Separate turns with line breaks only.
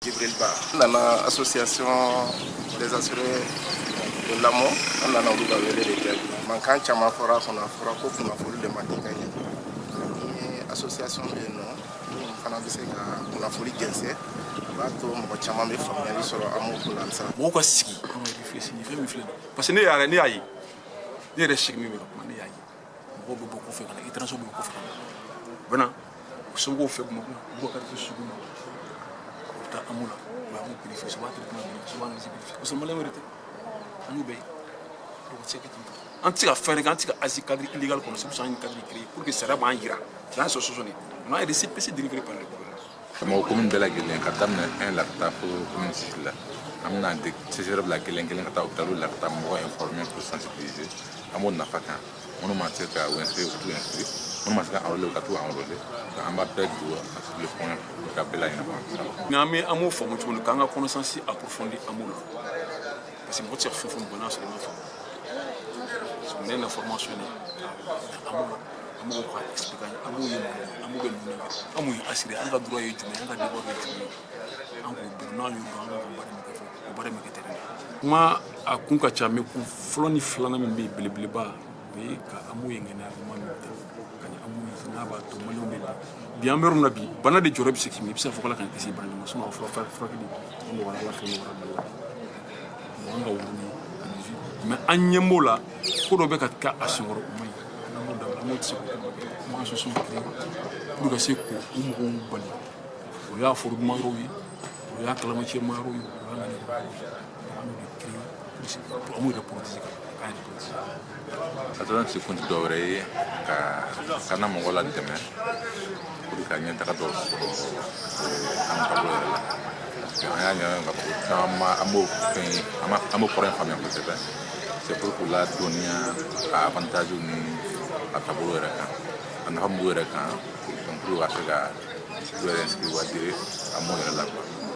Jibril Ba. N nana Association des assurés de l'AMO, an nana olu ka wele de jaabi. Mankan caman fɔra a kɔnɔ, a fɔra ko kunnafoni de ma di ka ɲɛ. Ni association bɛ yen nɔ minnu fana bɛ se ka kunnafoni jɛnsɛn, a b'a to mɔgɔ caman bɛ faamuyali sɔrɔ AMO ko la halisa.
Mɔgɔw ka sigi, an ka réfléchir nin fɛn min filɛ nin ye, parce que ne y'a, ne y'a ye, ne yɛrɛ sigi min bɛ ka kuma, ne y'a ye, mɔgɔw bɛ bɔ kɔfɛ ka na, étranger bɛ bɔ kɔfɛ ka na, u bɛ na u somɔgɔw fɛ Bamakɔ, u b'u ka carte sugu ma, u bɛ taa AMO la, u bɛ AMO bénéfice, u b'a traitement bénéfice, u b'a analyse bénéfice, parce que maliyɛn wɛrɛ tɛ, an y'o bɛɛ ye. Donc o tɛ se ka kɛ ten tɔ. An tɛ se ka fɛn kɛ, an tɛ se ka agir cadre illégal kɔnɔ. C'est pour ça an ye cadre créé pour que sariya b'an yira n'an sɔsɔ nin, on a un récépissé délivré par le gouvernement.
Bamakɔ commune bɛɛ lajɛlen, ka daminɛ 1 la ka taa fo commune 6 la, an bɛna CCR bila kelen kelen ka taa hôpital la, ka taa mɔgɔw informer pour sensibiliser an b'o nafa kan. Minnu ma se ka u inscrire, u t'u inscrire, minnu ma se ka enrôler, u ka t'u enrôler. An b'a bɛɛ don sur le point pour ka bɛɛ laɲɛnabɔ.
Ni an bɛ AMO faamu cogo min, k'an ka connaissance approfondir AMO la, parce que mɔgɔ tɛ se ka fɛn fɔ mɔgɔ n'a sɔrɔ i m'a faamu. Ne na formation de AMO la, an b'o ka expliquer an ye AMO ye mun ye, AMO bɛ mun de kɛ, AMO ye assuré, an ka droit ye jumɛn ye, an ka devoir ye jumɛn ye, an k'o dɔn. N'an y'o dɔn, an kan ka baara min kɛ fɔ o baara min kɛ terrain na. Kuma a kun ka ca, mais kun fɔlɔ ni filanan min bɛ yen belebeleba, o ye ka AMO ye ŋaniya ɲuman min ta ka ni AMO ye, n'a b'a to maliyɛnw bɛ bi an bɛ yɔrɔ min na bi, bana de jɔyɔrɔ bɛ se k'i minɛ, i bɛ se ka fɔ k'Ala k'an kisi bana ma, sinon a furakɛli o nɔgɔyara, Ala fɛ nɔgɔyara Mali la. Mɔgɔ an ka wulu ni mais an ɲɛ b'o la, ko dɔ bɛ ka kɛ a senkɔrɔ, o man ɲi, n'an m'o dabila, an m'o tɛ se k'o kɛ. An b'an association créer pour ka se k'o mɔgɔw bali. O y'a foroduma yɔrɔw ye, o y'a kalamacɛma yɔrɔw ye, o y'a ŋaniya yɔrɔw ye, an y'o de créer pour an b'o yɛrɛ protéger k'an yɛrɛ protéger.
Association sigi kun tɛ dɔwɛrɛ ye ka na mɔgɔ la dɛmɛ pour ka ɲɛtaga dɔw sɔrɔ an taabolo yɛrɛ la, parce que an y'a ɲɛ k'a fɔ ko caman an b'o fɛn, an b'o kɔrɔ in faamuya kosɛbɛ. C'est pour k'u ladɔnniya a avantage ni a taabolo yɛrɛ kan, a nafa min b'u yɛrɛ kan, donc pour ka se ka u yɛrɛ inscrire u ka adhérer AMO yɛrɛ la quoi.